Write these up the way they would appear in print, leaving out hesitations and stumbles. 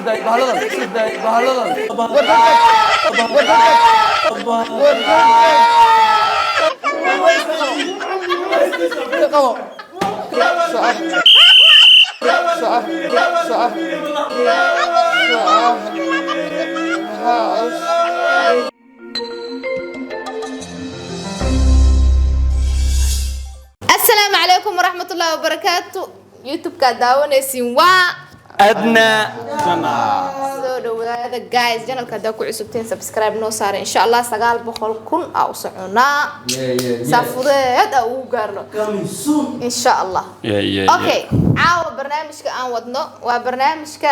daay bahaladan, iska daay bahaladan. Ka qabo. Soco. Soco. Soco. Soco. Asalaamu calaykum waraxmatullaahi wabarakaatu. YouTube-kaa daawanaysiin waa Adna. Soo dhawaada guys, channelka haddaa ku cusubteen subscribe noo saara. Insha Allah 900,000 aa u soconaa, saafudeed aa ugu gaarno insha Allah. Okay, caawa barnaamijka aan wadno waa barnaamijka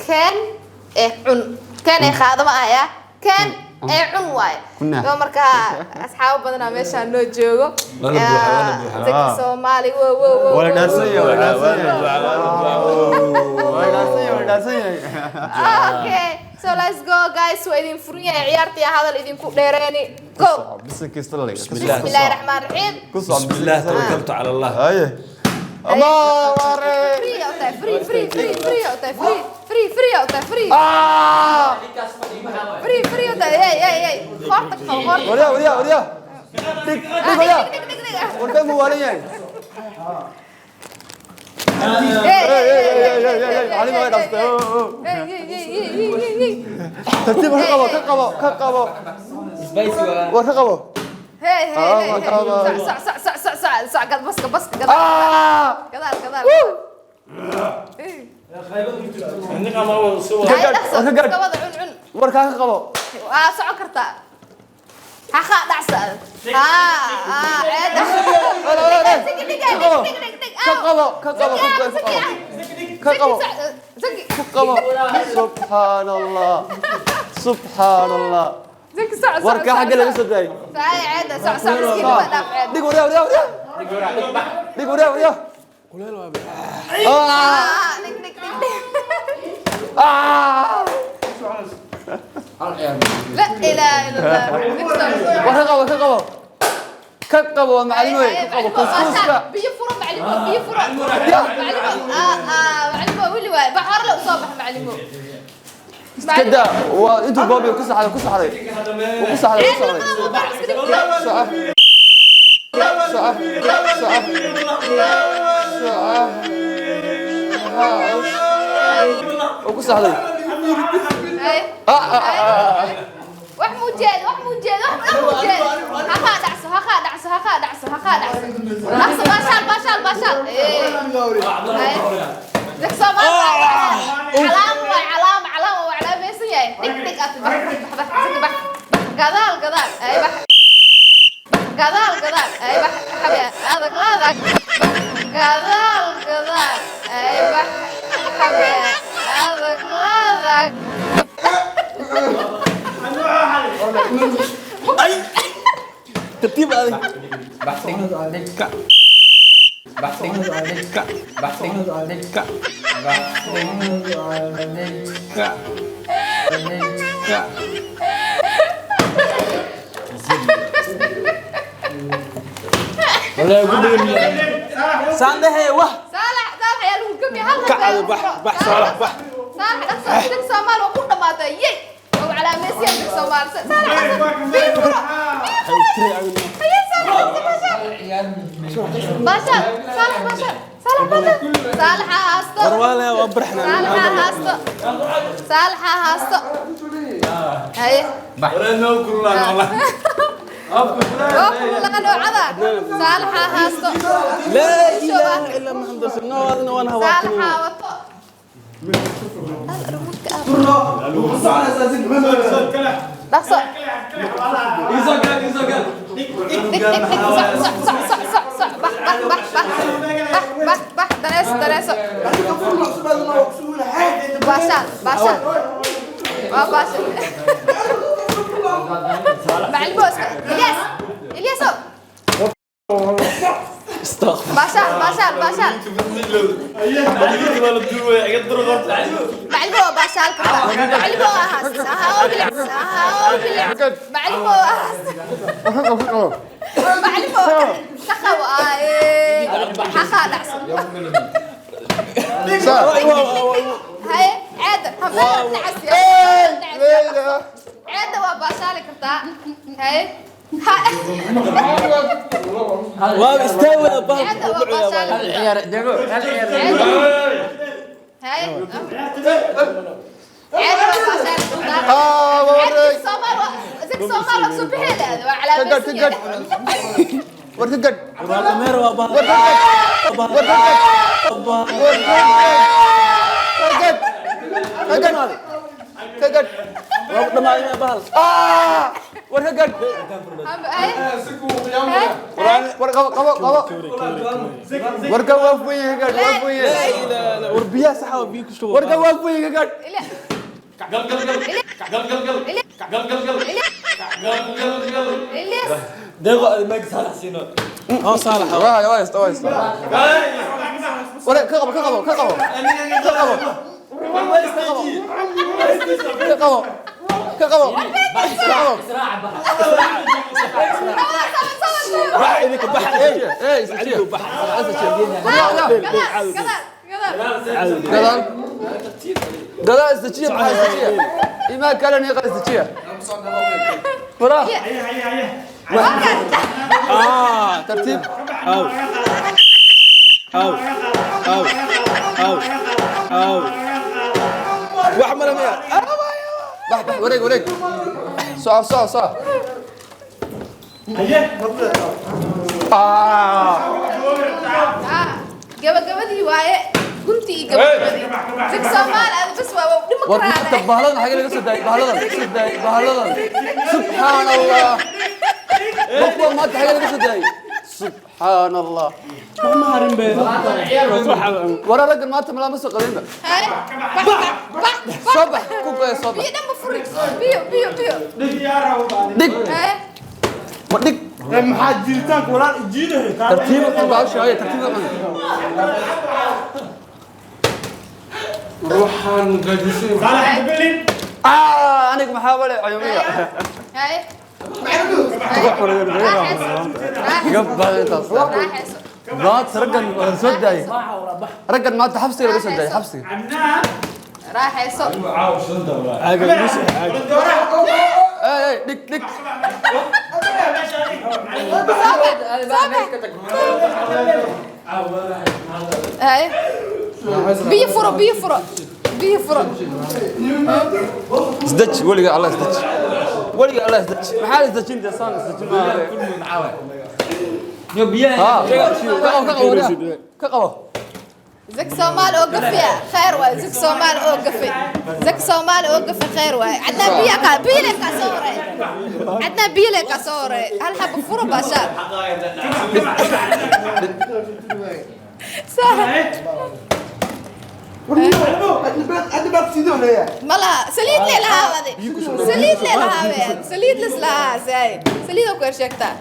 keen ee cun, keen ee qaadama ah, ya keen ee cun waaye. Kuna. Yo, markaa asxaabo badanaa meeshaan noo joogo. Waa la buuxa, waa la buuxa. Zaki Soomaali, wo wo wo. Waa la dhaarsan yahay, waa la dhaarsan yahay. Waa la dhaarsan yahay, waa la dhaarsan yahay. Okay, so let's go guys, waa idin furan yahay ciyaartii, hadal idinku dheereeni, go. Bisinka istala. Bismillah. Bismillahi raxmaan raxiim. Ku soco. بسم الله توكلت على الله. Haye. Allah ware. Free oo tahay, free, free, free, free oo tahay, free, free, free oo tahay, free. Ah! Free, free oo tahay. Hey, hey, hey, qoorta ka qabo, qoorta. Wariya, wariya, wariya. Dig, dig, wariya. Dhig, dhig, dhig, dhig. Warka mu waalan yahay. Hey, hey, Hey, hey, hey, hey, hey, hey, Cali waa dhaftay. Oh, oh. Hey, hey, hey, hey, hey, hey, hey. Tartiib, war ka qabo, ka qabo, ka qabo. War ka qabo. Hey, hey, Ah, hey, waa hey. qaba. Sac, sac, sac, sac, sac, sac, gad baska, baska, gadaal. Ah! Gadaal, gadaal. Ka Ay, gaadh, dhaqso, war ka gaadh. iska wada cun, cun. War ka qabo. Waa socon kartaa. Haqa dhacsa. Haa, haa, ceeda. Wala, wala, wala. Zaki, dhig, Ka qabo. dhig, dhig, dhig, Ka qabo, ka qabo, ka qabo. Ka qabo. Zaki, Ka qabo. Subxaan Allah. Subxaan Allah. Zaki, soco, soco, Warka soco, xagga laga soco. soo daayay. Saay, ceeda, soco, soco, miskiin, waa dhaaf ceeda. Dig, wariya, wariya, wariya. Dig, wariya, wariya. Ah! Ah, dhig, dhig, dhig, dhig. Ah! La ilaaha illa Allah. Dhig, soco. War ka qabo, ka qabo. Ka qabo waa macallin wey, ka qabo kuskuuska. Biyo furo macalimo, biyo furo macalimo. Macalimo wili waay, bax hore le usoo bax macalimo. Ka daa, waa intuu boobi ku saxday, ku saxday. Wuu ku saxday, ku saxday. Soco. Soco. Soco. Soco. Wuu ku saxday. Ah, ah, ah, ah. Wax muu jeed, wax muu jeed, wax muu jeed. Hakaa dhacso, hakaa dhacso, hakaa dhacso, hakaa dhacso, dhacso. Baashaal, baashaal, baashaal. Dik Soomaali calaam waay, calaam, calaam waa calaamaysan yahay. Dhig, dhig, at bax, bax, bax, bax, bax, gadaal, gadaal. Ay, bax, bax, gadaal, gadaal. Ay, bax, xabe adag, adag, gadaal, gadaal. Ay, bax, xabe adag, adag. ترتيب هذه. سانده وah. Saalax, Saalax ayaa lagu gami hal. Kacado, bax, bax, Saalax, bax. Saalax, dhaqso. Dig Soomaal waa ku dhamaatay, yey, oo calaamaysiya. Dig Soomaal, Saalax, dhaqso, biyo furo, biyo furo. Haye Saalax, dhaqso, baashaal, baashaal, Saalax, baashaal, Saalax, baashaal. Saalax ha haasto. Warwaale waa barxna. Saalax ha haasto, Saalax ha haasto. Haye, waa kululaqa noocada. Saalax ha haasto. لا اله الا محمد رسول الله، هذا وانا Saalax هواك. ha wato. Dhaqso. Dhig, dhig, dhig, soc, soc, soc, soc, soc, soc, bax, bax, bax, bax, bax, bax, bax, daneeso, daneeso. Baashaal, baashaal, waa baashaal. Macalimo iska Ilyas, Ilyasow. استغفر. Baashaal, baashaal, baashaal. Macalimo waa baashaal kartaa. Macalimo waa haas ahaa bilic, ahaa bilic. Macalimo waa haas. War ka qabo, ka qabo. Macalimo ka qabo. Xaqaa dhacsan. Haye ceeda habeen nacas ya ceeda waa baashaali kartaa. Haye Waa istaaga bahal. Ceeda waa baashaali Hal kartaa. ciyaar deego hal ciyaar. Haye ceeda waa baashaali kartaa. Ah, wareeg. Soomaal waa zak Soomaal waa soo bixi waa Ka gadh, ka calaamaysan gadh. yahay. War ka gadh. Waa dameer waa bahal. War ka gadh. War ka gadh. War ka gadh. Ka gadh. Ka gadh. Waa dhamaaday bahal. Ah! War ka gadh. Haye War qabo qabo qabo. War ka waa fuye ka gadh, waa fuye. War biyaha saxa waa biyo ku shubo. War ka waa fuye ka gadh. Ilyas. Deego ma saalax siino. Oo saalax. Waa waa waa waa. War ka qabo ka qabo ka qabo. Ka qabo. Ka qabo. Ka qabo. Ka qabo. Bax idinka bax. Ee, isjiyo. Bax. Gadaal gadaal gadaal. Gadaal. Gadaal isjiyo, maxaa isjiyo? Imaa kale niqa isjiyo. Wara. Ah, Tartiib. aw. Aw. Aw. Aw. Aw. Wax ma lama. Bax bax wareeg wareeg. Soco soco soco. Ah. Gabagabadii waaye guntii iyo gabagabadii zak Soomaal aad bas waa dhima War karaa. maanta bahladan xagee laga soo daayay bahladan soo daayay bahladan. Subxaan Allah. War kuwa maanta xagee laga soo daayay. Subxaan Allah. Ma harin bee. War raggan maanta malaa ma soo qabinba. Haye bax bax bax. Soo bax ku go'e soo bax. Biyo dhan ma furi biyo biyo biyo. Dhig. Haye War dhig. Maxaa jiritaanka walaal ijiidahay? Tartiib u cun baasha haye tartiib u cun. Ruuxan gajisay. Ah, aniga maxaa wale cayumiga. Haye Gabadha intaas. raaxayso. Maanta raggan waa soo daayay. Raggan maanta xabsiga laga soo daayay xabsiga. Raaxayso. Caaga igu soo caaga. Ey ey dhig dhig. Haye biyo furo biyo furo biyo furo. Isdeji weliga Allah isdeji. Weliga Allah isdeji. Maxaa isdejinta saan isdejin maaha. Yo biyaha. Ah, ka qabo ka qabo ka qabo. Zak Soomaal oo gafiya khayr waay. Zak Soomaal oo gafi Zak Soomaal oo gafi khayr waay. Cadnaa biyo ka biyo le ka soo horay. Cadnaa biyo le ka soo horay. Hal xabo furo baashaal. Malaha saliid le lahaa wade saliid le lahaa wade saliid lis lahaa saay saliid oo ku sheegtaa.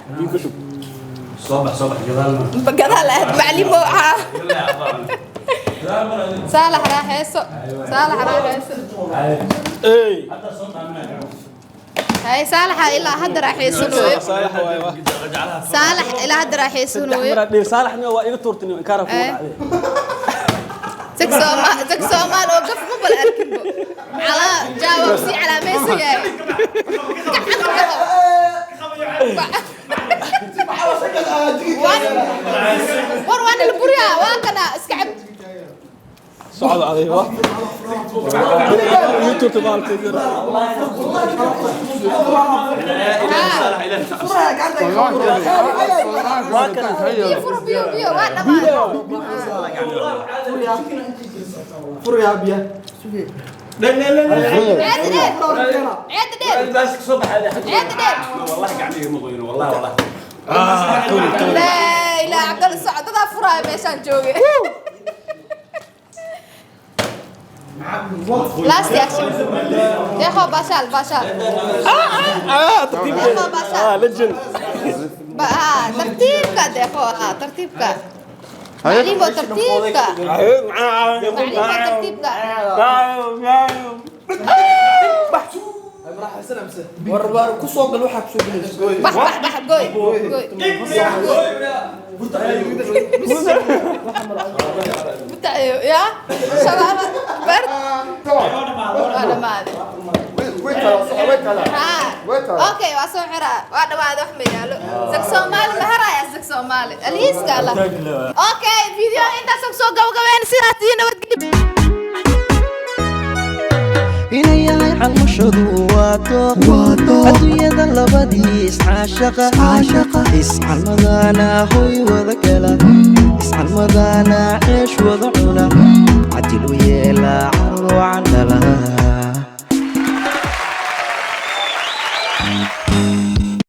Soo bax soo bax gadaal. Gadaal aad macalimo ah. Saalax raaxayso saalax raaxayso. Ey. Hay saalaxa ilaa hadda raaxaysanooyo. Saalax waay waa. Saalax ilaa hadda raaxaysanooyo. Mar dheer saalaxna waa iga tuurtay inkaara ku dhacday. Zak Soomaal Zak Soomaal oo gaf ma bal arkinbo calaa jawaab si calaamaysan yahay gacan ka qabo. War waan la buriyaa waa kana iska cab. Socod aday waa. Igu tuurtay bahalkeeda. Biyo furo biyo biyo waa dhammaan. Ceeda dheer ceeda dheer Baas soo baxay. ceeda dheer. Wallahi gacmiga ma qoyno wallahi wallahi. Laa ilaa Cabdalla socdadaa furaayo meeshaan jooge. Last reaction. Deeqo baashaal baashaal. Ah, tartiib. Deeqo baashaal. Ah, legend. Tartiibka deeqo tartiibka. Macalimo tartiibka. Macalimo tartiibka. War war ku soo gal, waxaa ku soo gelaysa. Bax bax bax, goy goy. Butayo ya shabaab bar, waa dhamaaday. Way kala way kala. Ha. Way kala. Okay, waa soo xiraa, waa dhamaaday, wax ma yaalo. Zak Soomaali ma haraya, Zak Soomaali aliiska Allah. Okay, video intaas soo gabagabeen, sidaas iyo nabadgelyo. Inay yahay calmashadu waa dooq adduunyada, labadii iscaashaqa iscalmadana hoy wada gala, iscalmadana ceesh wada cuna, cadil u yeelaa caruur wacan dhala.